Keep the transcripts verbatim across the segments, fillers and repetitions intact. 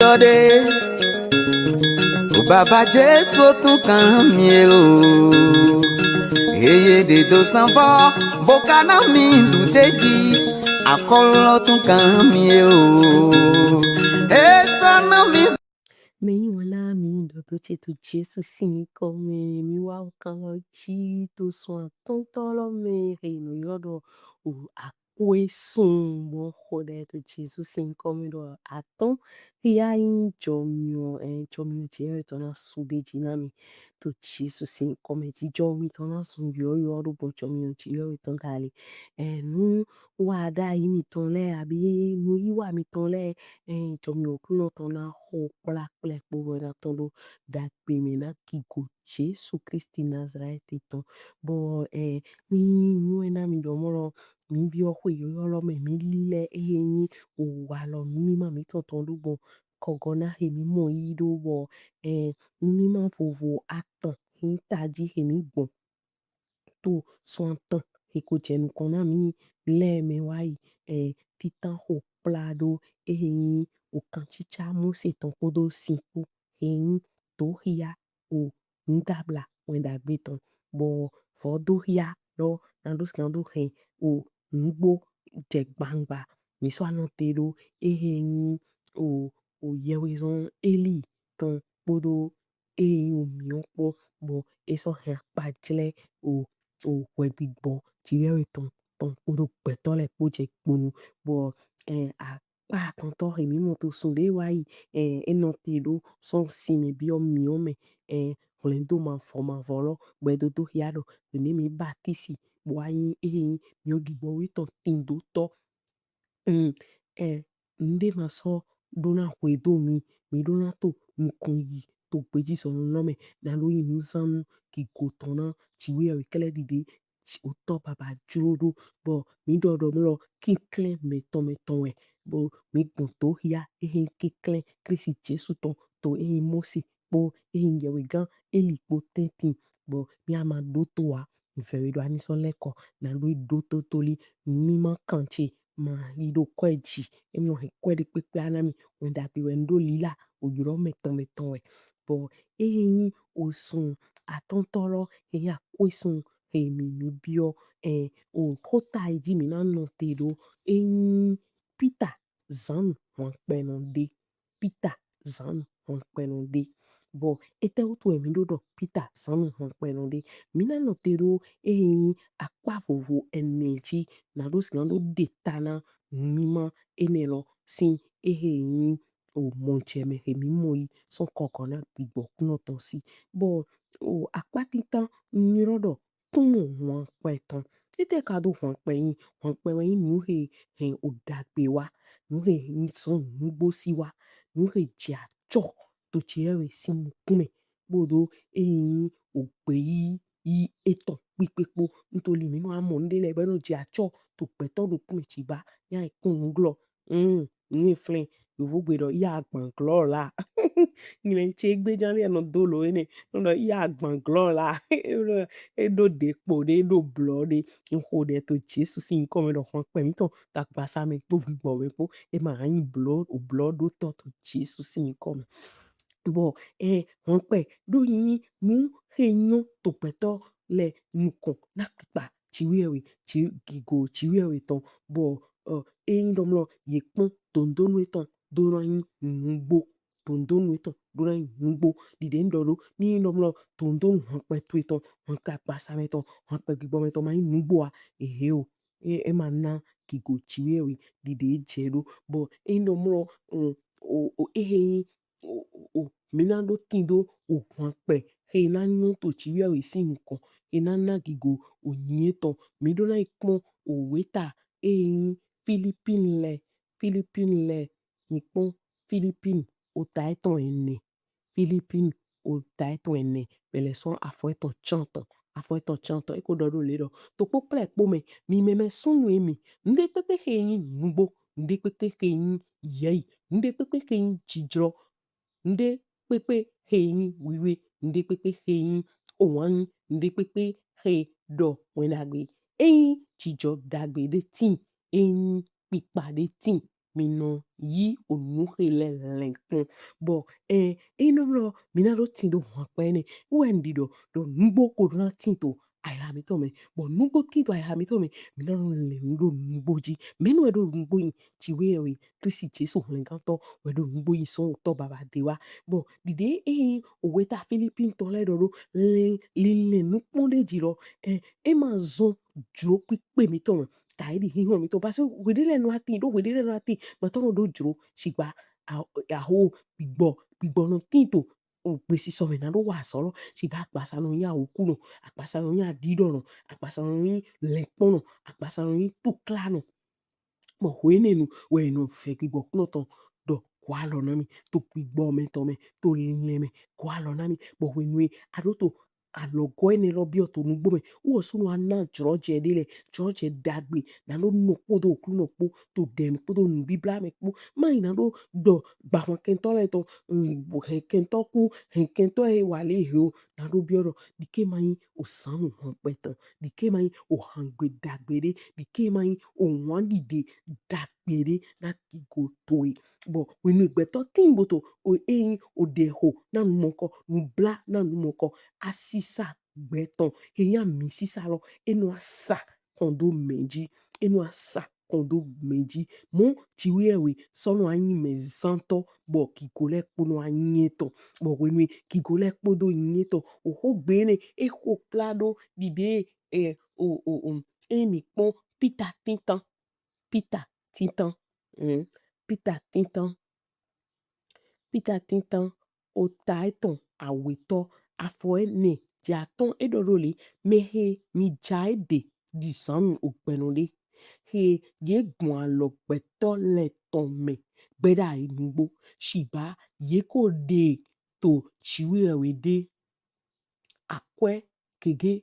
Ode. O baba Jesu tun kan mi e o. Eye de do sanfɔ, bo ka na mi du teji. Akɔlɔ tun kan mi e o. E sɔ na mi. Mɛ yin wala mi dɔ to ce to Jesu sin yinkɔ mɛ, mi wa okan lɔ ji to sun atɔntɔ lɔ mɛ, he nɔ ylɔ dɔ o akwe sun, mɔ xo dɛ to Jesu sin yinkɔ mɛ dɔ atɔn hia yin jɔmiɔ, ɛ, jɔmiɔ Jiwheyɛwhe tɔn na su de ji na mi to Jesu sin yinkɔ mɛ. Jijɔ mi tɔn na su yɔyɔ do gbɔn jɔmiɔ Jiwheyɛwhe tɔn dali. Ɛ, nu wa da yi mi tɔn lɛ, abi nu yi wa mi tɔn lɛ, ɛ, jɔmiɔ Oklunɔ tɔn na xo kpla kplɛ kpo wɛ na tɔn do dagbe mɛ na gigo Jesu Kristi Nazalɛti tɔn. Bɔ, ɛ, mi nu e na mi dɔ mɔ lɔ, mi biɔ xwe yɔyɔ lɔ mɛ, mi lilɛ eye yin owalɔ numima mitɔn tɔn do gbɔn kɔgɔ na he mi mɔ yi do bɔ, ɛ, numima vovo atɔn he taji he mi gbɔn to sun atɔn he ko jɛ nukɔn na mi lɛ mɛ wa yi, ɛ, titan xo kpla do eye yin okan cica Mose tɔn kpodo sin kpo he yin do hia o nudabla wɛndagbe tɔn. Bɔ vɔ do hia dɔ na do sika do hɛn o nugbo jɛ gbangba. Mi sɔ anɔte do eye yin o, o yɛwhezɔn Eli tɔn kpodo eye yin omiɔ kpo, bɔ e sɔ hɛn akpajlɛ o, o hwɛgbigbɔ Jiwheyɛwhe tɔn tɔn kpodo gbɛtɔ lɛ kpo jɛ kponu. Bɔ, ɛ, a kpa atɔntɔ he mi mɔ to sun de wa yi, ɛ, e nɔte do sɔ sin mɛ biɔ miɔ mɛ, ɛ, hwlɛndo mavɔ mavɔ lɔ gbɛ dodo hia dɔ hwenu mi batisi bo wa yin eye yin miɔ gigbɔ wetɔn tindotɔ. Mm, ɛ, nude ma sɔ do na hwedo mi, mi do na to nukɔn yi to gbeji sɔnu lɔ mɛ na do yin nuzannu gigo tɔn na Jiwheyɛwhe kɛlɛ dide otɔ baba jlo do. Bɔ mi dɔ dɔ mɔ lɔ kinklɛn mɛtɔn mɛtɔn wɛ, bɔ mi gbɔn do hia eye yin kinklɛn Kristi Jesu tɔn to eye yin Mose kpo eye yin yɛwhegan Eli kpo tɛntin, bɔ mi a ma do to wa vɛwe do ani sɔ lɛkɔ na do yi do to toli mi ma kan ce ma yi do kɔɛ ji. Emi nɔ hɛn kɔɛ de kpekpe a na mi, wɛndagbe wɛ n do lila, ojlɔ mɛtɔn mɛtɔn wɛ. Bɔ eye yin osun atɔntɔ lɔ, eye yin akwe sun he mi mi biɔ, ɛ, o xota e ji mi na nɔte do, e yin Pita zannu hwankpɛnɔ de. Pita zannu hwankpɛnɔ de. Bɔ etɛwutu wɛ mi do dɔ Pita zannu hwankpɛnɔ de? Mi na nɔte do eye yin akpa vovo ɛnɛ ji na do sika do de ta na numima enɛ lɔ sin eye yin o mɔjɛmɛ he mi mɔ yi sɔ kɔgɔ na gbigbɔ Oklunɔ tɔn si. Bɔ o akpa titan n ylɔ dɔ tunwun hwankpɛ tɔn. Etɛ ka do hwankpɛ yin? Hwankpɛ wɛ yin nu he hɛn odagbe wa, nu he sɔ nugbo si wa, nu he jɛ acɔ to Jiwheyɛwhe sin nukun mɛ, kpodo eye yin ogbe yiyi etɔn kpikpe kpo. Ntoli mi nɔ wa mɔ nude lɛ bɔ e nɔ jɛ acɔ to gbɛtɔ nukun mɛ ci ba ya e kpɔn nuglɔ. Mm, nu e flɛn yovogbe dɔ iya agbanglɔ la. Ŋlɛn ce gbejan de nɔ do lo enɛ, nɔ dɔ iya agbanglɔ la. E do de kpo de, e do blɔ de. N xo dɛ to Jesu sin yinkɔ mɛ dɔ hwankpɛ mitɔn to agbasa mɛ kpo gbigbɔ mɛ kpo, e ma yin blɔ, oblɔdotɔ to Jesu sin yinkɔ mɛ. Bɔ, ɛ, hwankpɛ do yin nu he nyɔ to gbɛtɔ lɛ nukɔn na kpikpa Jiwheyɛwhe, ji, gigo Jiwheyɛwhe tɔn. Bɔ, ɔ, e yin dɔ mɔ lɔ ye kpɔn dodonu etɔn do na yin nugbo, dodonu etɔn do na yin nugbo. Dide n dɔ do, ni yin dɔ mɔ lɔ dodonu hwankpɛ towe tɔn, hwankpɛ agbasa mɛ tɔn, hwankpɛ gbigbɔ mɛ tɔn ma yin nugbo a, ehe o, e, e ma na gigo Jiwheyɛwhe dide jɛ do. Bɔ e yin dɔ mɔ lɔ, o, o, o, ehe yin o, o, o, mi na do tindo o hwankpɛ he na nyɔ to Jiwheyɛwhe sin nukɔn, he na na gigo oyin etɔn. Mi do na yi kpɔn oweta he yin Filipinu lɛ, Filipinu lɛ, mi kpɔn Filipinu ota etɔn ɛnɛ. Filipinu ota etɔn ɛnɛ, bɛ lɛ sɔn afɔ etɔn cantɔn, afɔ etɔn cantɔn, e ko dɔ do le dɔ, to kpokplɛ kpo mɛ, mi mɛmɛ sunnu emi, nude kpekpe he yin nugbo, nude kpekpe he yin yɛyi, nude kpekpe he yin jijlɔ, nude kpekpe he yin wiwe, nude kpekpe he yin owanyi, nude kpekpe he dɔ wɛndagbe, eyin jijɔ dagbe de tin, eyin kpikpa de tin, mi nɔ yi onu xe lɛ lɛnkpɔn. Bɔ ɛ e nɔ mlɔ mi na ɖo tin do hwankpɛ nɛ. Wɛ n ɖi ɖɔ ɖo nugbo ko ɖo na tin to ayiha mitɔn mɛ. Bɔ nugbo tin to ayiha mitɔn mɛ, mi na nɔ lɛn nu ɖo nugbo ji. Mɛnu wɛ ɖo nugbo yin? Jiwheyɛwhe Klisti Jesu hwlɛngantɔ wɛ ɖo nugbo yin sɔn otɔ baba de wa. Bɔ ɖiɖe eyin oweta Filipi tɔn lɛ ɖɔ ɖo lɛn lilɛn nukpɔn ɖe ji lɔ, ɛ e ma zɔn jlo kpikpe mitɔn mɛ. Ta e ɖi hinhɔn mitɔn. Parce que hweɖe lɛ nɔ atin, ɖo hweɖe lɛ nɔ atin, gbɛtɔ nɔ ɖo jlo, shigba aho gbigbɔ, gbigbɔ nɔ tin to ogbesisɔ mɛ na ɖo wa azɔn lɔ, shigba agbasa nɔ yin awokunɔ, agbasa nɔ yin aɖiɖɔnɔ, agbasa nɔ yin lɛnkpɔnnɔ, agbasa nɔ yin tuklanɔ. Bɔ hwenɛnu wɛ e nɔ vɛ gbigbɔ kunɔ tɔn ɖɔ gɔ alɔ na mi, to gbigbɔ mɛ tɔn mɛ, to linlɛn mɛ, gɔ alɔ na mi. Bɔ hwenu e a ɖo to alɔgɔ enɛ lɔ biɔ to nugbo mɛ, wɔ sunu wa na jlɔjɛ ɖe lɛ, jlɔjɛ ɖagbe, na ɖo nɔ kpodo Oklunɔ kpo, to ɖɛ mɛ kpodo nubibla mɛ kpo. Ma yin na ɖo ɖɔ gbahwan kɛntɔ lɛ tɔn, hɛnkɛntɔ ku, hɛnkɛntɔ e wa le he o, na ɖo biɔ ɖɔ ɖike ma yin ozan nu hwankpɛ tɔn, ɖike ma yin ohangbe ɖagbe ɖe, ɖike ma yin owanɖiɖe ɖagbe ɖe na gigo towe. Bɔ hwenu gbɛtɔ tin bo to o eyin oɖɛ xo na nu mɔkɔ, nubla na nu mɔkɔ, asisa gbɛtɔ he yin ami sisa lɔ, e nɔ asa kɔn do mɛ ji, e nɔ asa kɔn do mɛ ji. Mɔ Jiwheyɛwhe sɔ nɔ wa yin mɛzantɔ, bɔ gigo lɛ kpo nɔ wa yin etɔn. Bɔ hwenu e gigo lɛ kpodo yin etɔn, oxogbe enɛ e xo kpla ɖo ɖiɖe ɛ o o o e mi kpɔn Pita tintan, Pita tintan, mm, Pita tintan, Pita tintan, ota etɔn awetɔ, afɔ ɛnɛ jɛ atɔn e ɖɔ ɖo le, mɛ he mi ja e ɖe ɖi zannu ogbɛnɔ ɖe, he ye gbɔn alɔ gbɛtɔ lɛ tɔn mɛ gbɛɖa yi nugbo, shigba ye ko ɖe to Jiwheyɛwhe ɖe akwɛ gege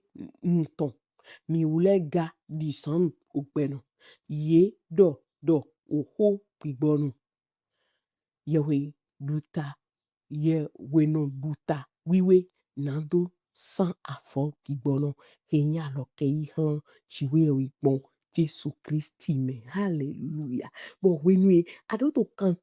nu tɔn. Mi wlɛ ga ɖi zannu ogbɛnɔ. Ye ɖɔ ɖɔ oxo gbigbɔnu. Yɛwhe ɖuta, yɛwhenɔ ɖuta wiwe na do san afɔ gbigbɔnɔ he yin alɔ kɛ yi hlan Jiwheyɛwhe gbɔn Jesu Klisti mɛ. Haleluya! Bɔ hwenu e a ɖo to kan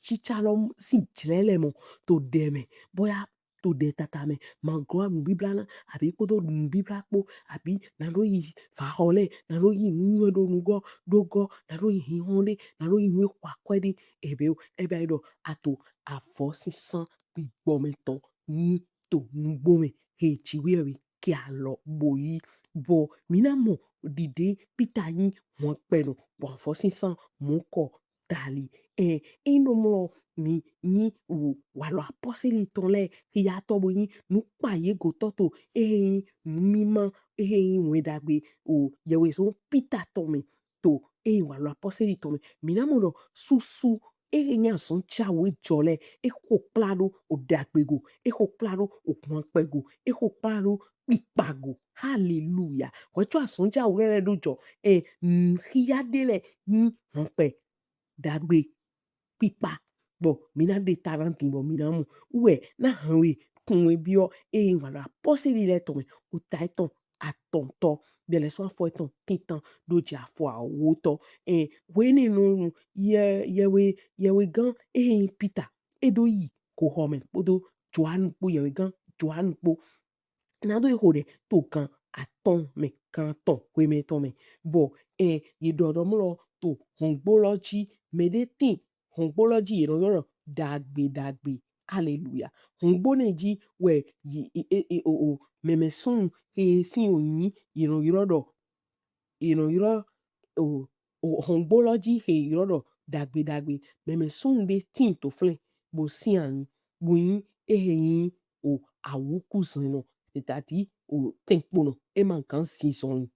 cica lɔ sin jlɛ lɛ mɔ to ɖɛ mɛ, bɔ ya to ɖɛ tata mɛ, ma glɔ nubibla na, abi kpodo nubibla kpo, abi na ɖo yi vaxɔ lɛ, na ɖo yi nuyɔnɛn ɖo nugɔ ɖo gɔ, na ɖo yi hinhɔn ɖe, na ɖo yi nu e xɔ akwɛ ɖe, ebe o, ebe ayi ɖɔ a to avɔsinsan gbigbɔ mɛ tɔn ni to nugbo mɛ he Jiwheyɛwhe kɛ alɔ bo yi. Bɔ mi na mɔ ɖiɖe Pita yin hwankpɛnɔ bɔ avɔsinsan mɔnkɔ dali. Ɛ, e nɔ mlɔ mi yin o walɔ apɔsɛli tɔn lɛ hia tɔ bo yin nukpa ye gotɔ to ehe yin numima, ehe yin wɛn ɖagbe o yɛwhezɔn Pita tɔn mɛ to ehe yin walɔ apɔsɛli tɔn mɛ. Mi na mɔ ɖɔ susu ehe yin azɔn jawe jɔ lɛ, e xo kpla ɖo o ɖagbe go, e xo kpla ɖo o hwankpɛ go, e xo kpla ɖo kpikpa go. Haleluya! Hwɛ co azɔn jawe lɛ ɖo jɔ, ɛ, hia ɖe lɛ yin hwankpɛ ɖagbe kpikpa. Bɔ mi na ɖe ta na din bɔ mi na mɔ. Wɛ na han we kun we biɔ ehe yin walɔ apɔsɛli lɛ tɔn mɛ, ota etɔn atɔntɔ, bɛlɛ sɔn afɔ etɔn tintan ɖo jɛ afɔ awotɔ. Ɛ, hwenɛnu yɛ yɛwhe yɛwhegan ehe yin Pita e ɖo yi goxɔ mɛ kpodo Johanu kpo, yɛwhegan Johanu kpo. Na ɖo yi xo ɖɛ to gan atɔn mɛ, gan atɔn hwemɛ tɔn mɛ. Bɔ ɛ ye ɖɔ ɖɔ mlɔ to hɔngbo lɔ ji, mɛɖe tin hɔngbo lɔ ji ye nɔ ylɔ ɖɔ ɖagbe ɖagbe. Haleluya! Hɔngbo nɛ ji wɛ yi e e o o mɛmɛ sunnu he sin o yin ye nɔ ylɔ ɖɔ ye nɔ ylɔ o o hɔngbo lɔ ji he ylɔ ɖɔ ɖagbe ɖagbe. Mɛmɛ sunnu ɖe tin to flɛn bo sin anyi bo yin ehe yin o awukuzɔnnɔ, c'est-à-dire o tɛnkponɔ, e ma gan zin zɔnlin.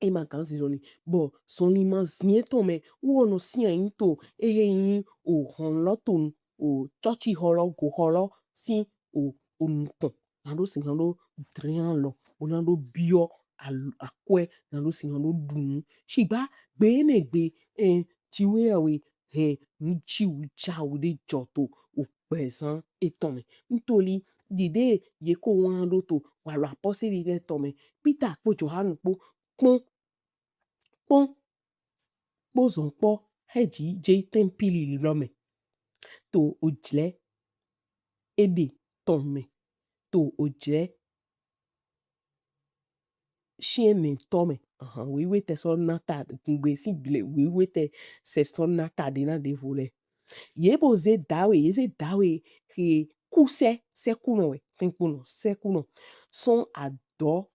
E ma gan zin zɔnlin. Bɔ zɔnlin ma zin etɔn mɛ, wɔ nɔ sin anyi to ehe yin o hɔn lɔ tonu, o cɔcixɔ lɔ, goxɔ lɔ sin o o nukɔn. Na ɖo sin gan ɖo dlɛn alɔ, bo na ɖo biɔ al- akwɛ, na ɖo sin gan ɖo ɖu nu. Shigba gbe enɛ gbe, ɛ, Jiwheyɛwhe hɛn nujiwu jawu ɖe jɔ to ogbɛzan etɔn mɛ. Ntoli ɖiɖe ye ko wlan ɖo to walɔ apɔsɛli lɛ tɔn mɛ, Pita kpo Johanu kpo kpɔn kpɔn kpo zɔn kpɔ hɛ ji je tɛmpili lɔ mɛ to ojlɛ eɖe tɔn mɛ, to ojlɛ shiɛnɛtɔ mɛ. Ahan, wewe tɛ sɔ na ta gungbe si ble wewe tɛ sɛ sɔ na ta ɖe na ɖevo lɛ. Ye bo ze dawe, ye ze dawe he kusɛ sɛkunɔ wɛ, tɛnkponɔ sɛkunɔ sɔn adɔ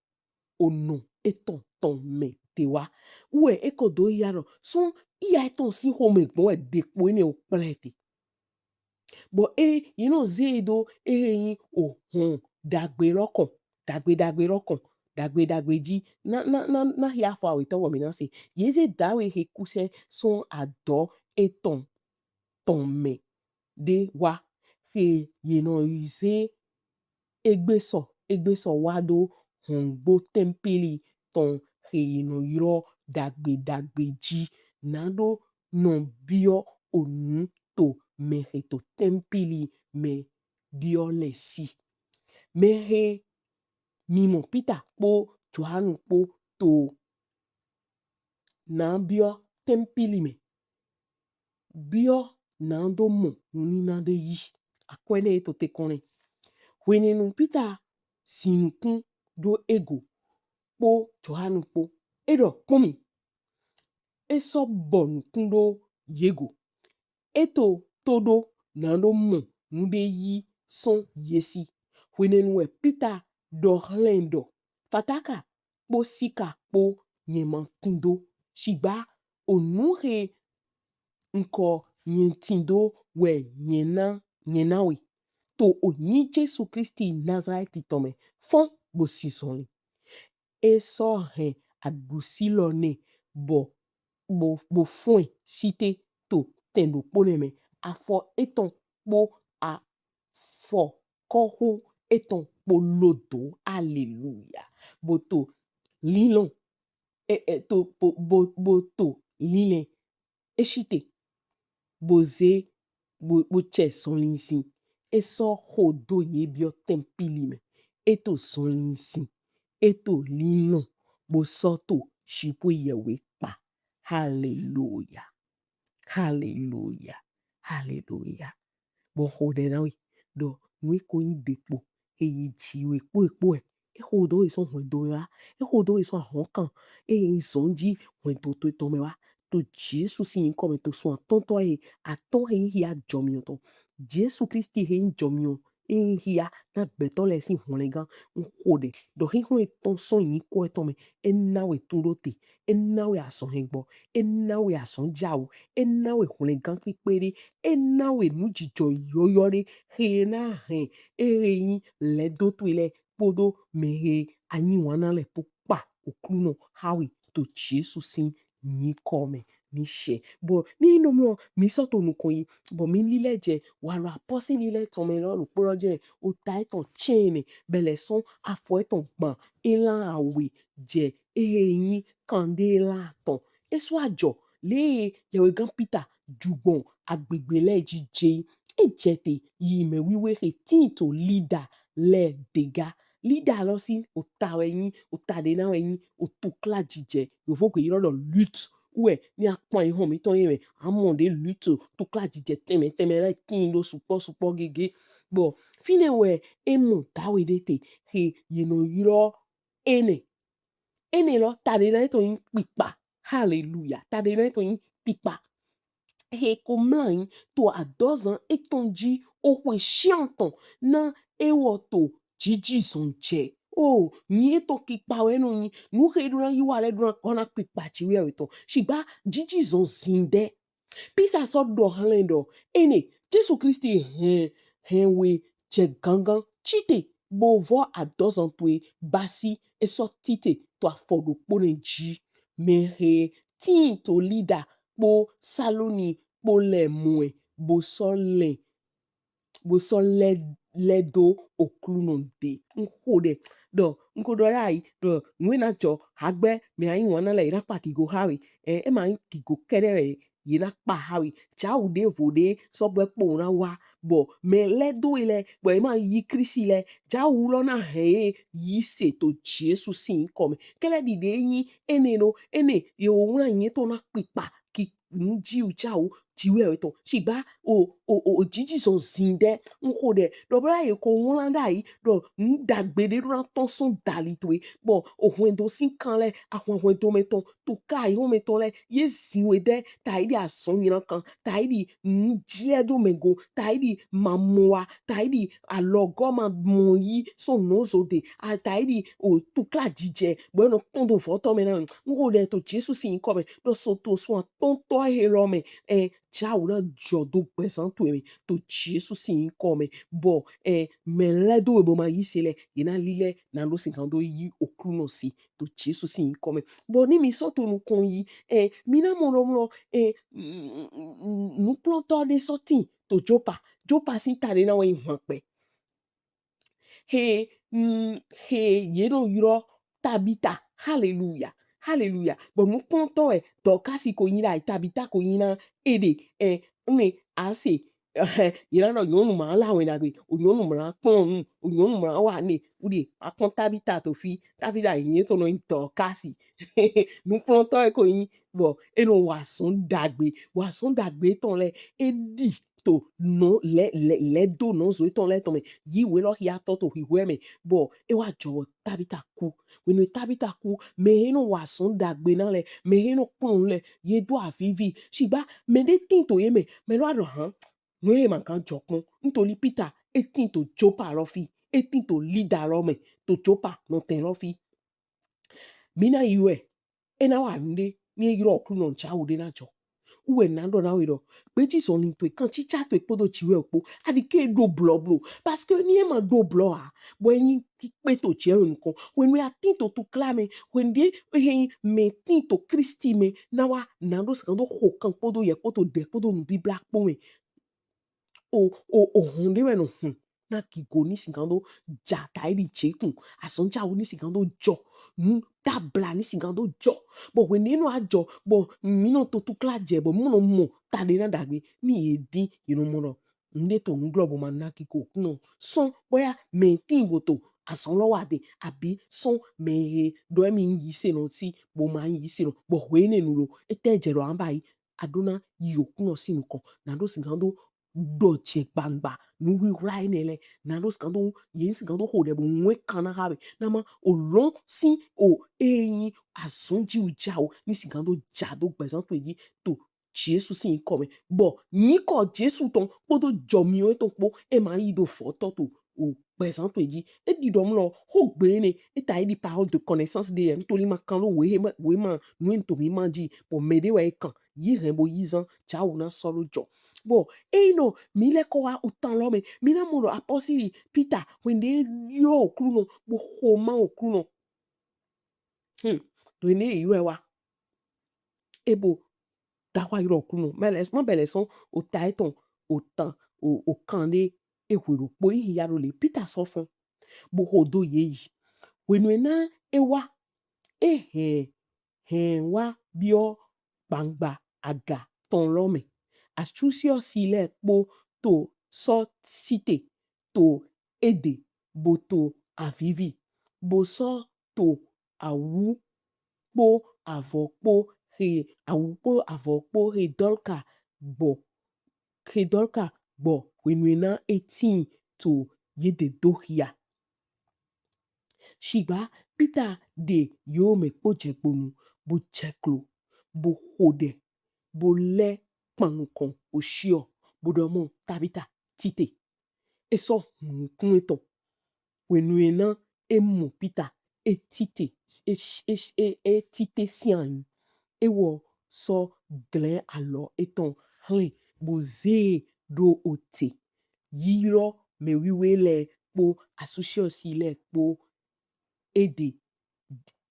onɔ etɔn tɔn mɛ te wa. Wɛ e ko do ya nɔ sɔn iya etɔn si xomɛ gbɔn wɛ ɖekpo enɛ o kplɛ te. Bɔ e yi nɔ ze e do e he nyi ohɔn dagbe lɔ kɔn, dagbe dagbe lɔ kɔn, dagbe dagbe ji. Na na na na hia afɔ awetɔ bɔ mi na se. Ye ze dawe he kusɛ sɔn adɔ etɔn tɔn mɛ ɖe wa. He ye nɔ yi ze egbesɔ egbesɔ wa do hɔngbo tɛmpili tɔn he ye nɔ ylɔ dagbe dagbe ji. Na ɖo nɔ biɔ onu to mɛ he to tɛmpili mɛ biɔ lɛ si. Mɛ he mi mɔ Pita kpo Johanu kpo to na biɔ tɛmpili mɛ. Biɔ na do mɔ nunina ɖe yi. Akwɛ nɛ to te kɔn nɛ. Hwenɛnu Pita sin nukun do ego kpo Johanu kpo. E ɖɔ kpɔn mi. E sɔ bɔ nukun do ye go. E to to ɖo na ɖo mɔ nuɖe yi sɔn ye si. Hwenɛnu wɛ Pita ɖɔ hlɛn ɖɔ, fataka kpo sika kpo nyɛ ma tindo. Shigba onu he nkɔ nyɛ tindo wɛ nyɛ na nyɛ na we. To onyi Jesu Kristi Nazalɛti tɔn mɛ, fɔn bo si zɔnlin. E sɔ hɛn aɖusi lɔ nɛ bɔ bo bo fɔn ɛ site to tɛn ɖokpo nɛ mɛ. Afɔ etɔn kpo afɔ kɔxo etɔn kpo lodo. Aleluya. Bo to linlɔn e e to bo bo bo to linlɛn e site bo ze bo bo cɛ zɔnlin zin. E sɔ xo do ye biɔ tɛmpili mɛ. E to zɔnlin zin. E to linlɔn bo sɔ to shipwe yɛwe kpa. Haleluya. Haleluya. Haleluya. Bɔ xo ɖɛ na we ɖɔ nu e ko nyi ɖekpo he yi ji we kpo e kpo ɛ. E xo do we sɔn hwɛndo mɛ wa. E xo do we sɔn ahɔnkan e yi zɔn ji hwɛndo to etɔn mɛ wa. To Jesu sin yinkɔ mɛ, to sun atɔntɔ he atɔn he nyi hia jɔmiɔ tɔn. Jesu Kristi he nyi jɔmiɔ e nyi hia na gbɛtɔ lɛ sin hwlɛngan. Un xo ɖɛ ɖɔ xixlɔn etɔn sɔn yinkɔ etɔn mɛ. E na we tuɖote. E na we azɔn hɛngbɔ. E na we azɔn jawu. E na we hwlɛngan kpikpe ɖe. E na we nujijɔ yɔyɔ ɖe he na hɛn e he nyi lɛdo towe lɛ kpodo mɛ he a nyi wanna lɛ kpo kpa Oklunɔ ha we to Jesu sin yinkɔ mɛ ni shɛ. Bɔ ni nɔ mlɔ mi sɔ to nukɔn yi bɔ mi lilɛ jɛ walɔ apɔsi lilɛ tɔn mɛ lɔ ɖokpo lɔ jɛ ota etɔn cɛn mɛ bɛlɛ sɔn afɔ etɔn gban elan awe jɛ e he nyi kanɖe elan atɔn. E sɔ ajɔ le yɛwegan Pita jugbɔn agbegbe lɛ ji je. E jɛ te yi mɛ wiwe he tin to Lida lɛ dega. Lida lɔ si ota wɛ nyi, ota ɖe na wɛ nyi otukla jijɛ. Yovo gbe ylɔ ɖɔ lutte. Wɛ ni akpɔn aihɔn mitɔn ye mɛ, a mɔ ɖe lutte, tukla jijɛ tɛnmɛ tɛnmɛ lɛ tin ɖo sukpɔ sukpɔ gege. Bɔ finɛ wɛ e mɔ dawe ɖe te he ye nɔ ylɔ enɛ. Enɛ lɔ ta ɖe na etɔn nyi kpikpa. Haleluya. Ta ɖe na etɔn nyi kpikpa. He ko mla anyi to adɔzan etɔn ji oxwe shiantɔn na ewɔ to jijizɔn jɛ. O, nyi etɔn kpikpa wɛ nɔ nyi. Nu he ɖo na yi wa lɛ ɖo na kɔ na kpikpa ji wɛ wetɔn. Shigba jijizɔn zin ɖe. Pita sɔ ɖɔ hlɛn ɖɔ enɛ Jesu Kristi hɛn hɛn we jɛ gangan cite bo vɔ adɔzan towe basi e sɔ tite to afɔ ɖokpo nɛ ji. Mɛ he tin to Lida kpo Saloni kpo lɛ mɔ ɛ bo sɔ lɛn bo sɔ lɛ lɛ do Oklunɔ de. Un xo ɖɛ ɖɔ un ko ɖɔ ɖe ayi ɖɔ nu e na jɔ hagbɛ mɛ a nyi wanna lɛ ye na kpa gigo ha we. Ɛ e ma nyi gigo kɛɖɛ wɛ ye na kpa ha we. Jawu ɖevo ɖe sɔgbe kpo na wa bɔ mɛ lɛ do we lɛ bɔ ye ma yi Kristi lɛ. Jawu lɔ na hɛn ye yi se to Jesu sin yinkɔ mɛ. Kɛlɛ ɖiɖe nyi enɛ ɖo enɛ ye wo wlan nyɛ to na kpikpa ki nu jiwu jawu jiwu etɔn. Shigba o o o jiji zɔn zin ɖe n xo ɖe ɖɔ bla ye ko wlan ɖayi ɖɔ nu ɖagbe ɖe ɖo na tɔn sɔn dali towe bɔ o hwɛndo sin kan lɛ ahwanhwɛndo mɛ tɔn to ka yi hɔn mɛ tɔn lɛ ye zin we ɖe ta yi ɖi azɔn nyina kan ta yi ɖi nu jlɛ ɖo mɛ go ta yi ɖi mamowa ta yi ɖi alɔgɔ ma mɔ yi sɔn nɔzo de a ta yi ɖi o tukla jijɛ bɔ e nɔ tɔn do vɔtɔ mɛ na n xo ɖe to Jesu sin nyikɔ mɛ ɖɔ so to sɔn atɔntɔ he lɔ mɛ ɛ jawu na jɔ do gbɛzan to mɛ to Jesu sin nyikɔ mɛ bɔ ɛ mɛ lɛ do we bɔ ma yi se lɛ ye na lilɛ na ɖo sin kan do yi Oklunɔ si to Jesu sin nyikɔ mɛ bɔ ni mi sɔ to nukɔn yi ɛ mi na mɔ lɔ mlɔ ɛ nukplɔntɔ ɖe sɔ tin to Jopa Jopa sin ta ɖe na wɛ yi hwan kpɛ he mm, he ye ɖo yrɔ Tabita haleluya haleluya bɔ nukplɔntɔ wɛ Dɔkasi ko nyi ɖa Tabita ko nyi na eɖe ɛ ne ase ye na ɖɔ nyɔnu ma la wɛ ɖagbe o nyɔnu ma kplɔn nu o nyɔnu ma wa ne o ɖe akpɔn Tabita to fi Tabita yi nye tɔnɔ nyi Dɔkasi nukplɔntɔ wɛ ko nyi bɔ e nɔ wa sɔn ɖagbe wa sɔn ɖagbe tɔn lɛ e ɖi to nɔ lɛ lɛ lɛ do nɔzo etɔn lɛ tɔn mɛ yi we lɔ xia tɔ to hwihwɛ mɛ bɔ e wa jɔ bɔ Tabita ku wenu Tabita ku mɛ he nɔ wa sɔn ɖagbe na lɛ mɛ he nɔ kplɔn lɛ ye do avivi shigba mɛ ɖe tin to ye mɛ mɛ lɔ aɖɔ han nu ye ma kan jɔ kpɔn ntoli Pita e tin to Jopa lɔ fi e tin to Lida lɔ mɛ to Jopa nɔtɛn lɔ fi mi na yi wɛ e na wa nuɖe ni e yrɔ Oklunɔ jawu ɖe na jɔ. Uwɛ na ɖɔ na we ɖɔ gbeji zɔnlin towe kan cica towe kpodo jiwe kpo aɖi ke ɖo blɔ blo parce que ni e ma ɖo blɔ a bɔ e nyi kpe to jɛ we nukɔn wenu ya tin to tukla mɛ wenu ɖe e he nyi mɛ tin to Kristi mɛ na wa na ɖo sigan do xo kan kpodo yɛ kpodo ɖɛ kpodo nubibla kpo mɛ. O o o hɔn ɖe wɛ nɔ hun na gigo ni sigan do ja ta yi ɖi jekun azɔn jawu ni sigan do jɔ nu tabla ni sigan do jɔ bɔ wenu nɔ ajɔ bɔ mi nɔ to tukla jɛ bɔ mi nɔ mɔ ta ɖe na ɖagbe ni ye din ye nɔ mɔ nɔ nɖe to nuglɔ bɔ ma na gigo kunɔ sɔn bɔya mɛ tin go to azɔn lɔ wa de abi sɔn mɛ he ɖɔ mi yi se nɔ si bɔ ma yi se nɔ bɔ hwe ne nu lo etɛ jɛ ɖɔ an ba yi aɖo na yi Oklunɔ sin nukɔn na ɖo sigan do ɖɔ jɛ gbangba nu wiwla enɛ lɛ na ɖo sigan do ye sigan do xo ɖɛ bo ŋue kan na ha be na ma olɔn sin o e nyi azɔn jiwu jawu ni sigan do ja do gbɛzan to ji to Jesu sin nyikɔ mɛ bɔ nyikɔ Jesu tɔn kpodo jɔmiɔ etɔn kpo e ma yi do vɔtɔ to o gbɛzan to ji e ɖi ɖɔ mlɔ xogbe ne e ta yi ɖi parole de connaissance de yɛ ntoli ma kan lo we ma we ma nu en to mi ma ji bɔ mɛ de wɛ e kan yi hɛn bo yi zan jawu na sɔ lo jɔ bɔ eyi nɔ mi lɛ kɔ wa otan lɔ mɛ mi na mɔ ɖɔ apɔsili Pita wende yɔ Oklunɔ bo xo ma Oklunɔ hmm ɖo ne yi wɛ wa e bo da wa yrɔ Oklunɔ mɛ lɛ mɔ bɛ lɛ sɔn ota etɔn otan o o kan de e hwe ɖokpo yi ya ɖo le Pita sɔ fɔn bo xo do ye yi wenu e na e wa e hɛn hɛn wa biɔ gbangba aga tɔn lɔ mɛ. Asusiɔsi lɛ kpo to sɔ site to ede bo to avivi bo sɔ to awu kpo avɔ kpo he awu kpo avɔ kpo he Dɔlka gbɔ he Dɔlka gbɔ hwenu e na e tin to ye de do xia. Shigba Pita ɖe yewo mɛ kpo jɛ gbonu bo jɛ klo bo xo ɖɛ bo lɛ kpan nukɔn oshiɔ bo ɖɔ mɔ Tabita tite. E sɔ hun nukun etɔn. Hwenu e na e mɔ Pita e tite e e e e tite sin anyi. E wɔ sɔ glɛn alɔ etɔn hlɛn bo ze e ɖo ote. Yiyɔ mɛ wiwe lɛ kpo asusiɔsi lɛ kpo e ɖe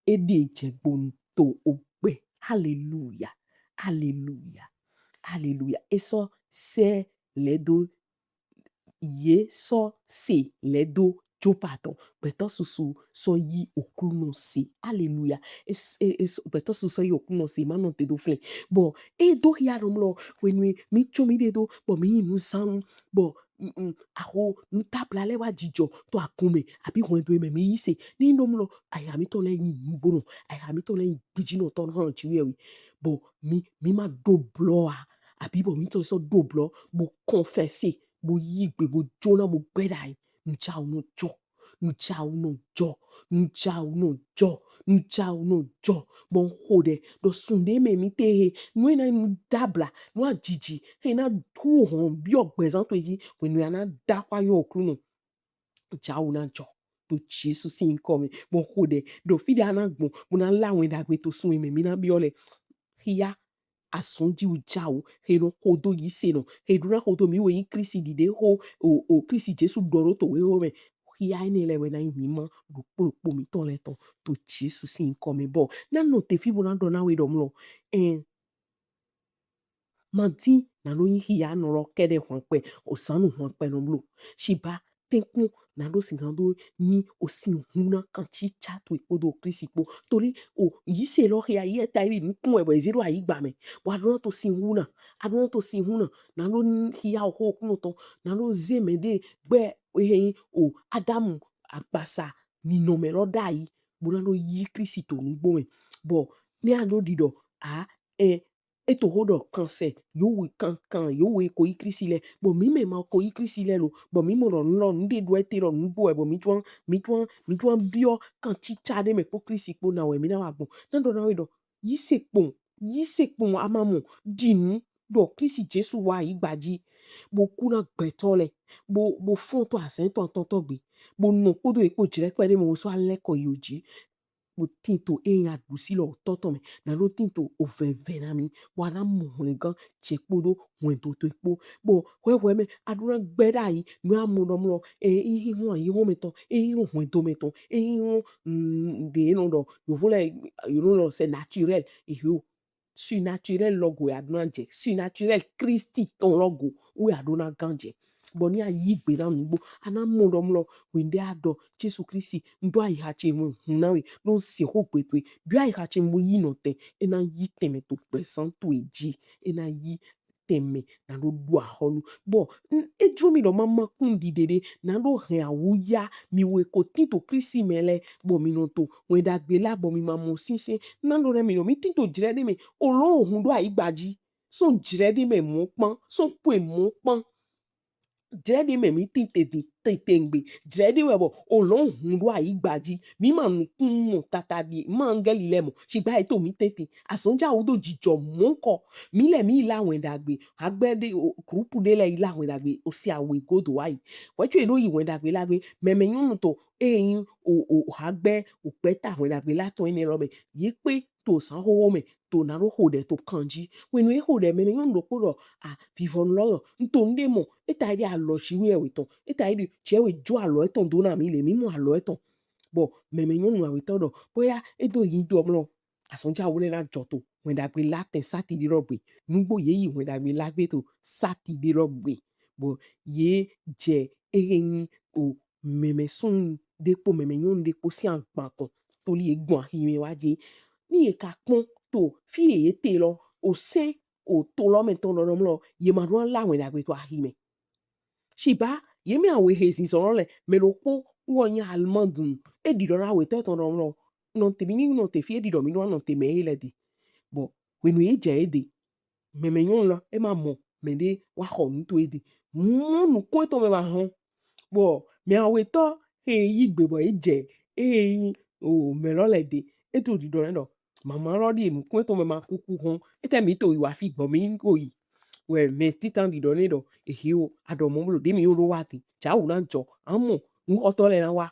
e ɖe jɛ gbonu to ogbɛ. Haleluya. Haleluya. Haleluya. E sɔ se lɛ do ye sɔ se lɛ do Jopa tɔn. Gbɛtɔ susu sɔ yi Oklunɔ se. Haleluya. E s- e e sɔ- gbɛtɔ susu sɔ yi Oklunɔ se ma nɔ te do flɛ. Bɔ e do xia ɖo mlɔ wenu e mi tso mi ɖe do bɔ mi yi nu zan nu bɔ mm, mm, aho nu tabla lɛ wa jijɔ to agun mɛ, abi hwɛndo mɛ mi yi se. Ni nɔ mlɔ, ayiha mitɔn lɛ yin nugbonɔ, ayiha mitɔn lɛ yin gbijinɔtɔ nɔ Jiwheyɛwhe. Bɔ mi, mi ma do blɔ a, abi bɔ mitɔn sɔ do blɔ, bo confesser, bo yi gbe, bo jona, bo gbɛ dai. Nujawu nɔ jɔ, nujawu nɔ jɔ, nujawu nɔ jɔ, nujawu nɔ jɔ. Bɔ n hodɛ dɔ sun de mɛ mi te he, nu e na nu dabla, nu ajiji, he na hu hɔn biɔ gbɛzan to ji, hwenu a na da akɔ ayɔ Oklunɔ. Jawu na jɔ to Jesu sin yinkɔ mɛ. Bɔ n hodɛ dɔ fi de a na gbɔn, bo na la wɛn dagbe to sun e mɛ mi na biɔ lɛ. Hia azɔn ji wu jawu, he nɔ hodo yise nɔ, he ɖo na hodo mi wɛ yin Klisti dide ho, o, o Klisti Jesu dɔ do to wewe mɛ. Hia enɛ lɛ wɛ na yin mima ɖokpo ɖokpo mitɔn lɛ tɔn to Jesu sin yinkɔ mɛ. Bɔ na nɔte fi bo na dɔ na we dɔ mlɔ, ɛn, ma din na ɖo yin hianɔ lɔ kɛdɛ hwankpɛ, ozan nu hwankpɛ nɔ blo. Shigba tɛnkpɔn na ɖo sigan do yin osin hu na kancica towe kpodo Klisti kpo. Tori o yise lɔ hia yi eta yi nukun wɛ bɔ e ze do ayigba mɛ. Bɔ a ɖo na to sin hu na, a ɖo na to sin hu na, na ɖo hia oho Oklunɔ tɔn, na ɖo ze mɛde gbɛ he yin o Adamu agbasa ninɔmɛ lɔ dai, bo na ɖo yi Klisti to nugbo mɛ. Bɔ ni a ɖo didɔ a, ɛ, e to ho dɔ kansɛ, yo we kankan, yo we ko yi Klisti lɛ. Bɔ mi mɛ ma ko yi Klisti lɛ lo. Bɔ mi mɔ dɔ nu lɔ, nu de do ete dɔ nugbo wɛ, bɔ mi jɔn, mi jɔn, mi jɔn biɔ kancica de mɛ kpo Klisti kpo na wɛ mi na wa gbɔn. Na dɔ na we dɔ, yise kpɔn, yise kpɔn a ma mɔ, di nu dɔ Klisti Jesu wa ayigba ji, bo ku na gbɛtɔ lɛ, bo, bo fɔn to azan tɔn atɔntɔ gbe, bo nɔ kpodo e kpo jlɛ kpɛde mɛ, bo sɔ lɛkɔ yi oji. Bo tin to e yin aɖusi lɔ otɔ tɔn mɛ, na ɖo tin to ovɛvɛ na mi, bɔ a na mɔ hwlɛngan jɛ kpodo hwɛndo towe kpo. Bɔ hwɛhwɛ mɛ a ɖo na gbɛ dai, nu a mɔ dɔ mlɔ, e yin hihɔn ayihɔn mɛ tɔn, e yin hwɛndo mɛ tɔn, e yin, mm, de nɔ dɔ yovo lɛ, yovo lɛ c'est naturel, ehe o. Surnaturel lɔ go wɛ a ɖo na jɛ, surnaturel Klisti tɔn lɔ go wɛ a ɖo na gan jɛ. Bɔ ni a yi gbe na nugbo, a na mɔ dɔ mlɔ, hwende a dɔ Jesu Klisti, n do ayiha ce mɛ hun na we, ɖo n se hogbe towe, biɔ ayiha ce mɛ bo yi nɔtɛn, e na yi tɛnmɛ to gbɛzan towe ji, e na yi tɛnmɛ na ɖo ɖu ahɔlu. Bɔ n, e jlo mi dɔ ma ma kun dide de, na ɖo hɛn awuya mi we ko tin to Klisti mɛ lɛ, bɔ mi nɔ to wɛn dagbe la, bɔ mi ma mɔ sinsɛn, na ɖo na mi dɔ mi tin to jlɛ de mɛ, olɔn ohun do ayigba ji. Sɔn jlɛ de mɛ mɔ kpan, sɔn kwe mɔ kpan. Jlɛ de mɛ mi tin te di tete ngbe. Jlɛ de wɛ bɔ olɔn hun do ayigba ji. Mi ma nukun mɔ tata di, ma angɛli lɛ mɔ. Shigba e to mi tete. Azɔn ja wu do jijɔ mɔ nkɔ. Mi lɛ mi la wɛn dagbe. Agbɛ de o, groupe de lɛ la wɛn dagbe. O se awe godo wa yi. Wɛ co e do yi wɛn dagbe la gbe. Mɛmɛ nyɔnu to e yin o, o, agbɛ o gbɛta wɛn dagbe la tɔn enɛ lɔ mɛ. Ye kpe to san hoho mɛ, to na ɖo hodɛ to kanji. Hwenu e hodɛ mɛmɛ nyɔnu ɖokpo dɔ, a, vivɔnu lɔ yɔ, n to nude mɔ, e ta yi de alɔ Jiwheyɛwhe tɔn, e ta yi de Jiwheyɛwhe jo alɔ etɔn do na mi le, mi mɔ alɔ etɔn. Bɔ mɛmɛ nyɔnu awetɔ dɔ, boya e do yi dɔ mlɔ, azɔn ja wu lɛ na jɔ to wɛn dagbe la tɛn Satide lɔ gbe. Nugbo ye yi wɛn dagbe la gbe to Satide lɔ gbe. Bɔ ye jɛ ehe yin o mɛmɛ sunnu de kpo mɛmɛ nyɔnu de kpo sin agban tɔn, toli e gbɔn ahi mɛ wa je. Ni ye ka kpɔn to fi ye te lɔ, osɛn o to lɔ mɛ tɔn dɔ dɔ mlɔ, ye ma ɖo na la wɛn dagbe to ahi mɛ. Shigba ye mɛ awe he zinzɔn lɔ lɛ, mɛ ɖokpo wɔ yin Allemande nu, e didɔ na awetɔ etɔn dɔ mlɔ, nɔte mi ni nɔte fi e didɔ mi ɖo na nɔte mɛ e lɛ de. Bɔ hwenu ye jɛ e de, mɛmɛ nyɔnu lɔ, e ma mɔ mɛde wa xɔ nu to e de. Mɔ nukun etɔn mɛ ma hɔn. Bɔ mɛ awetɔ he yi gbe bɔ e jɛ e yin o mɛ lɔ lɛ de, e to didɔ nɛ dɔ mama lɔ di nukun etɔn mɛ ma kuku hɔn. Etɛ mi to yi wa fi gbɔ mi ko yi. Wɛ mɛ titan didɔ nɛ dɔ, ehe o, a dɔ mɔ blo de mi yo do wa te. Ja wu na jɔ, a mɔ nuxɔtɔ lɛ na wa.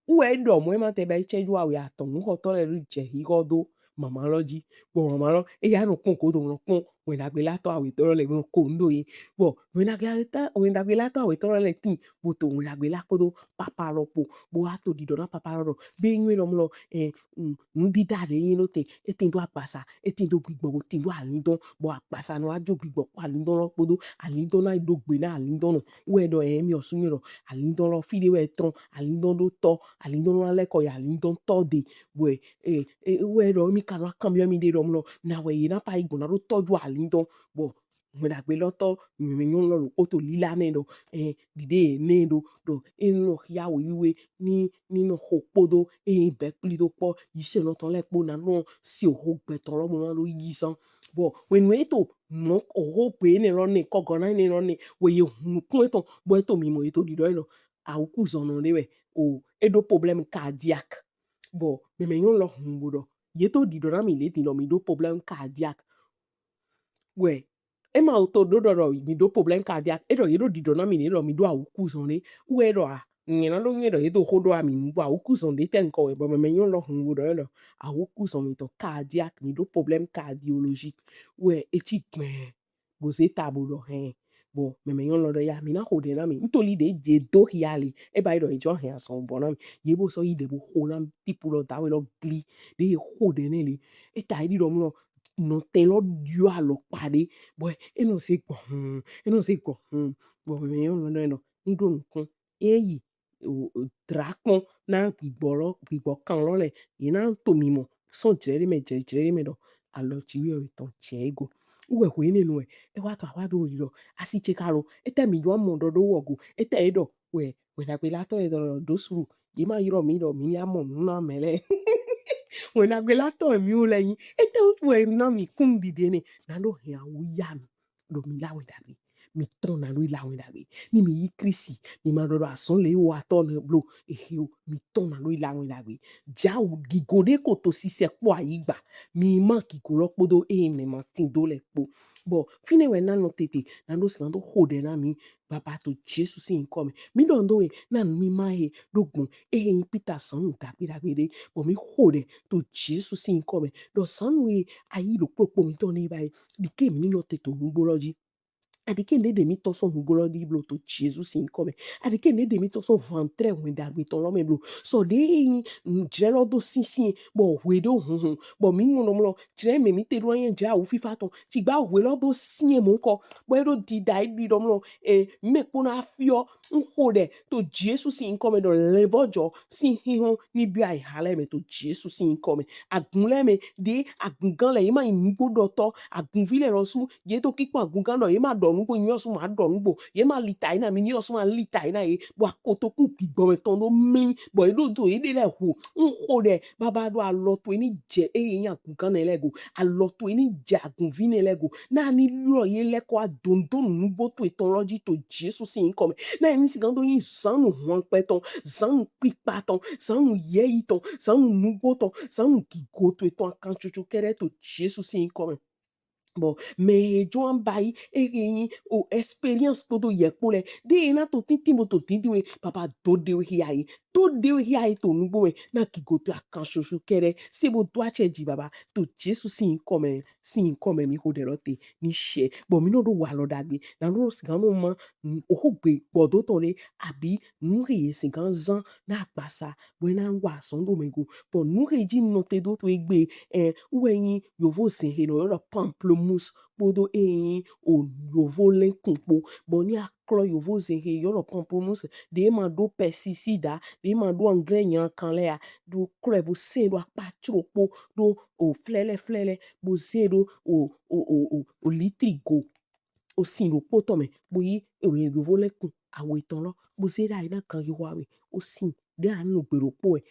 Wɛ e dɔ mɔ e ma tɛ ba e cɛ ju awe atɔn, nuxɔtɔ lɛ do jɛ hihɔ do mama lɔ ji. Bɔ mama lɔ, e ya nɔ kpɔn godo nɔ kpɔn wɛn dagbe la tɔ awetɔ lɔ lɛ nɔ ko nu do ye. Bɔ wɛn dagbe la tɔ, wɛn dagbe la tɔ awetɔ lɔ lɛ tin, bo to wɛn dagbe la kpodo papa lɔ kpo, bo wa to didɔ na papa lɔ dɔ, be nyɔ dɔ mlɔ, ɛ, mm, nudida de yin nɔte, e tin do agbasa, e tin do gbigbɔ, bo tin do alindɔn, bɔ agbasa nɔ wa jo gbigbɔ kpo alindɔn lɔ kpodo, alindɔn na do gbe na alindɔn nɔ. Wɛ dɔ ɛ mi osu nyɔ dɔ alindɔn lɔ fi de wɛ trɔn, alindɔn do tɔ, alindɔn na lɛkɔ yi alindɔn tɔ de. Wɛ, e, e, wɛ dɔ mi ka nɔ kanbiɔ mi de dɔ mlɔ, na wɛ ye na pa yi gbɔn na do tɔju alindɔn. Bɔ Wɛn Ɖagbe lɔ tɔ, mɛmɛ nyɔnu lɔ ɖo kpoto lila nɛ ɖɔ, ɛ, ɖiɖe nɛ ɖo ɖɔ e nɔ xia wewiwe ni ni nɔ xo kpodo e bɛ kpli do kpɔ yise lɔ tɔn lɛ kpo na nɔ si oxo gbɛtɔ lɔ mo na ɖo yi zan. Bɔ wenu e to mɔ oxo gbe enɛ lɔ nɛ kɔgɔ na enɛ lɔ nɛ wɛ ye hun nukun etɔn bɔ e to mi mɔ ye to ɖiɖɔ enɔ awukuzɔnnɔ ɖe wɛ o e ɖo problème cardiaque. Bɔ mɛmɛ nyɔnu lɔ hun bo ɖɔ ye to ɖiɖɔ na mi le din ɖɔ mi ɖo problème cardiaque. Wɛ e ma to ɖo ɖɔ ɖɔ mi ɖo problème cardiaque e ɖɔ ye ɖo ɖiɖɔ na mi ɖe ɖɔ mi ɖo awukuzɔn ɖe wɛ ɖɔ a nyɛ na ɖo nyɛ ɖɔ ye do xo ɖɔ a mi nu bɔ awukuzɔn ɖe tɛ nkɔ wɛ bɔ mɛmɛ nyɔnu lɔ hun bo ɖɔ ye ɖɔ awukuzɔn mi tɔ cardiaque mi ɖo problème cardiologique wɛ e ci gbɛn bo ze ta bo ɖɔ hɛn bɔ mɛmɛ nyɔnu lɔ ɖɔ ya mi na xo ɖɛ na mi ntoli ɖe je do xia le e ba yi ɖɔ e jɔ hɛn azɔn bɔ na mi ye bo sɔ yi ɖe bo xo na mi tipu lɔ dawe lɔ gli ɖe ye xo ɖɛ nɛ le e ta yi ɖi ɖɔ mlɔ nɔtɛn lɔ ɖiɔ alɔkpa ɖe bɔ e nɔ se gbɔn hun e nɔ se gbɔn hun bɔ mɛmɛ nyɔnu lɔ ɖɔ e nɔ n ɖo nukun e yi dra kpɔn na gbigbɔ lɔ gbigbɔ kan lɔ lɛ ye na to mi mɔ sɔn jrɛ ɖe mɛ jrɛ jrɛ ɖe mɛ ɖɔ alɔ ci wi ɔ tɔn jɛ ego wɛ xwe ne nu wɛ e wa to awa do ɖi ɖɔ asi ce ka lo e tɛ mi ɖo amɔ ɖɔ ɖo wɔ go e tɛ e ɖɔ wɛ wɛ Ɖagbe la tɔ e ɖɔ ɖo suru ye ma yrɔ mi ɖɔ mi ni amɔ nu na mɛ lɛ wɛ Ɖagbe la tɔ mi wo lɛ nyi e tɛ wo wɛ na mi kun ɖiɖe ne na ɖo hɛn awu ya mi ɖo mi la Wɛn Ɖagbe mi tɔn na ɖo la Wɛn Ɖagbe ni mi yi Kristi mi ma ɖɔ ɖɔ asɔn le wo atɔ ne blo ehe o mi tɔn na ɖo la Wɛn Ɖagbe ja o gigo ɖe ko to sisɛ kpɔ ayigba mi ma gigo lɔ kpodo e mɛ ma tin do lɛ kpo bɔ fine wɛ na nɔ tete na ɖo sigan do xo ɖɛ na mi baba to Jesu sin nkɔ mɛ mi ɖɔ ndo we na mi ma he ɖo gbɔn e he nyi Pita sanu dagbe dagbe ɖe bɔ mi xo ɖɛ to Jesu sin nkɔ mɛ ɖɔ sanu e ayi ɖo kpokpo mi tɔ ne ba yi ɖike mi ni nɔ te to nugbo lɔ ji. Aɖike ne ɖe mi tɔ sɔn nugbo lɔ ji blo to Jesu sin nkɔ mɛ. Aɖike ne ɖe mi tɔ sɔn vantrɛ Wɛn Ɖagbe tɔn lɔ mɛ blo. Sɔ ɖe yin jrɛ lɔ do sinsin bɔ hwe ɖo hunhun bɔ mi nɔ nɔ mlɔ jrɛ mɛ mi te ɖo anyi jrɛ awu fifa tɔn. Cigba hwe lɔ do sin mɔ nkɔ bɔ e ɖo dida e ɖi ɖɔ mlɔ e mɛ kpɔna afiɔ n xo ɖɛ to Jesu sin nkɔ mɛ ɖɔ lɛvɔjɔ sin hinhɔn ni bi ayi ha lɛ mɛ to Jesu sin nkɔ mɛ. Agun lɛ mɛ ɖe agungan lɛ ye ma yin nugbo ɖɔtɔ agunvi lɛ lɔ su ye to kikpɔn agungan ɖɔ ye ma ɖɔ nugbo nyɔ su ma ɖɔ nugbo ye ma lita yi na mi nyɔ su ma lita yi na ye bɔ akotokun gbigbɔ mɛ tɔn ɖo mli bɔ ye ɖo do ye ɖe lɛ ho n xo ɖɛ baba ɖo alɔ to ye ni jɛ eye yin agungan nɛ lɛ go alɔ to ye ni jɛ agunvi nɛ lɛ go na ni lɔ ye lɛ kɔ adondonu nugbo to etɔn lɔ ji to Jesu sin nkɔ mɛ na ye ni sigan do yin zannu hwankpɛ tɔn zannu kpikpa tɔn zannu yɛyi tɔn zannu nugbo tɔn zannu gigo to etɔn akan coco kɛɖɛ to Jesu sin nkɔ mɛ. Bɔ mɛ he jɔ an ba yi e he yin o experience kpodo yɛ kpo lɛ ɖe ye na to tintin bo to dindin we papa do ɖe we hia ye do ɖe we hia ye to nugbo mɛ na gigo to akan coco kɛɖɛ se bo do acɛ ji baba to Jesu sin nkɔ mɛ sin nkɔ mɛ mi xo ɖɛ lɔ te ni shɛ bɔ mi nɔ ɖo walɔ ɖagbe na nɔ sigan nɔ ma oxo gbe gbɔdo tɔn ɖe abi nu he ye sigan zan na agbasa bɔ e na wa azɔn do mɛ go bɔ nu he ji nɔ te do to egbe ɛ wɛ yin yovo zɛn he nɔ yrɔ pamplemousse kpodo e yin o yovo lɛnkun kpo bɔ ni a klɔ yovo zɛn he yrɔ pamplemousse ɖe ma ɖo pesticide ɖe ma ɖo engrais nylankan lɛ a ɖo klɔ ɛ bo sɛn ɖo akpa cro kpo ɖo o flɛlɛ flɛlɛ bo zɛn ɖo o o o o litri go o sin ɖokpo tɔn mɛ bo yi yovo lɛnkun awe tɔn lɔ bo ze ɖe ayi na kan yi xɔ awe o sin ɖe anu gbe ɖokpo wɛ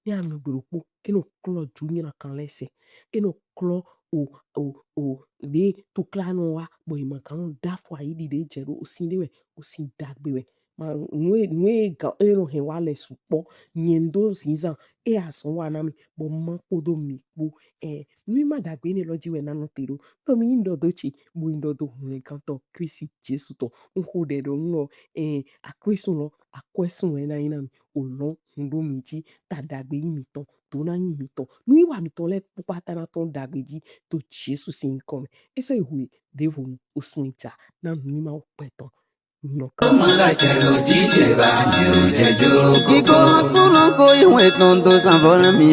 ne anu gbe ɖokpo e nɔ klɔ ju nylankan lɛ sɛ e nɔ klɔ o o o ɖe tukla nɔ wa bɔ e ma kan nɔ ɖa fɔ ayi ɖiɖe jɛ ɖo o sin ɖe wɛ o sin ɖagbe wɛ ma nue nue gan e nɔ hɛn wa lɛ sukpɔ nyɛ ndo zinzan e azɔn wa na mi bɔ ma kpodo mi kpo ɛ nu ma ɖagbe ne lɔ ji wɛ na nɔ te ɖo ɖɔ mi yin ɖɔ do ci bo yin ɖɔ do hun lɛ gantɔ Kristi Jesu tɔ n xo ɖɛ ɖɔ n lɔ ɛ akwesun lɔ akwɛsun wɛ na yin na mi o lɔn hun ɖo mi ji ta ɖagbe yin mi tɔn do na yin mi tɔn nu yi wa mi tɔn lɛ kpokpata na tɔn ɖagbe ji to Jesu sin nkɔ mɛ e sɔ yi hu e ɖevonu o sun e ja na nu yi ma o kpɛ tɔn nɔ kan. Ọmọ lájẹ ló jíjẹ bá mi ò jẹjọ. Kíkọ́ kúnlọ́ kó ìwé tán tó sàn fọ́lá mi.